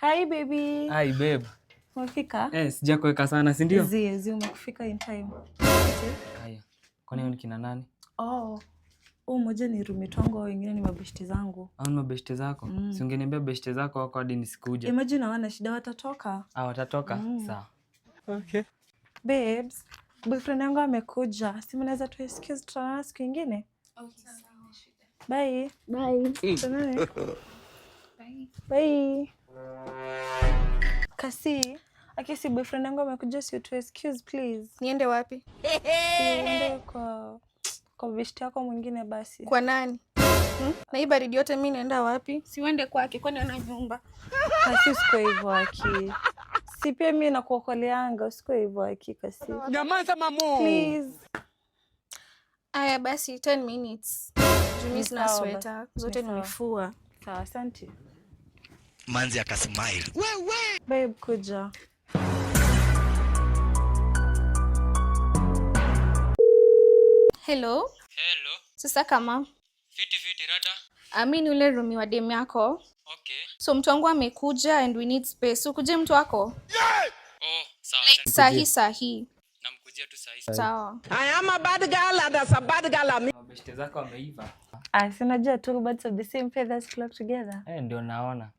Hi baby. Hi babe. Umefika? Eh, sijakuweka sana, si ndio? Zi, zi umekufika in time. Haya. Kwani wewe ni kina nani? Oh. Huu mmoja ni roommate wangu, hao wengine ni mabeshte zangu. Au ni mabeshte zako? Si ungeniambia beshte zako wako hadi nisikuje. Imagine hawana shida, watatoka. Ah, watatoka? Sawa. Okay. Babes, boyfriend yangu amekuja. Si mnaweza tu excuse, tutaonana siku ingine? Bye. Bye. Tuonane. Bye. Kasi, akisi boyfriend yangu amekuja, si tu excuse please. Niende wapi? Siende kwa beshte yako mwingine basi. Kwa nani? Na hii baridi yote mi naenda wapi? Siuende kwake, kwani ana nyumba? Kasi, usikuwe hivyo aki. Si pia mi nakuokoleanga, usikuwe hivyo aki Kasi. Nyamaza mamo. Please. Aya basi 10 minutes. Juu mi Ni sina sawa sweta, basi. zote Ni sawa. nimefua. Sawa, asante. Manzi akasmile. Babe, kuja. Hello. Hello. Sasa kama Fiti fiti rada. mi ni ule rumi wa dem yako. Okay. So mtu wangu amekuja and we need space. Ukuje mtu wako? Oh, sawa. Sahi sahi. Namkujia tu sahi. Sawa. I am a bad girl and as a bad girl I'm Mabeshte zako wameiva. Ah, si unajua two birds of the same feathers flock together. Eh, ndio naona.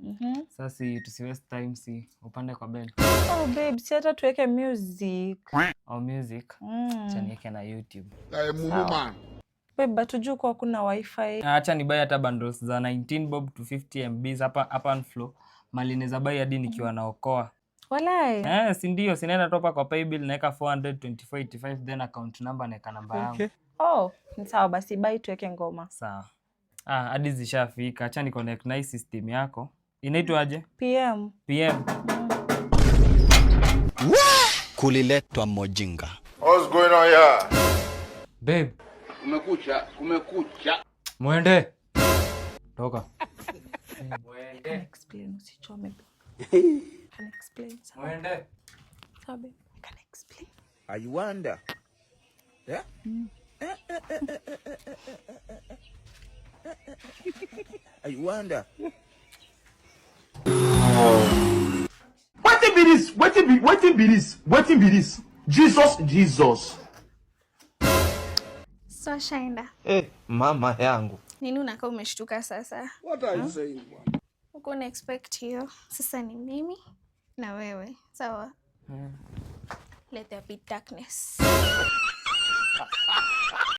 Sasa si tusi waste time, si upande kwa bed. Oh babe, si hata tuweke music. Au music. Acha niweke na YouTube. Sawa. Babe, but hujui kuwa kuna wifi. Acha ni buy hata bundles za 19 bob to 50 MB hapa hapa on flow. Mali naweza buy hadi nikiwa naokoa. Walai. Eh, si ndio, sinaenda topa kwa paybill naweka 424.85, then account number naweka namba yangu. Okay. Oh, ni sawa basi, buy tuweke ngoma. Sawa. Ah, hadi zishafika. Acha ni connect na hii system yako. Inaitwaje? PM. PM. Kuliletwa mojinga. What's going on here? Babe, Kumekucha, kumekucha. mwende. Toka. Can explain, usichome babe. Can explain. Sawa. Mwende. Sawa babe. I can explain. I wonder. Yeah? I wonder. Wetin be this? Wetin be this? Wetin be this? Jesus, Jesus. So Shaenda. Eh, mama yangu. Nini unakaa umeshtuka sasa? What are you saying, bwana? Uko una expect hiyo. Sasa ni mimi na wewe. Sawa. Let there be darkness.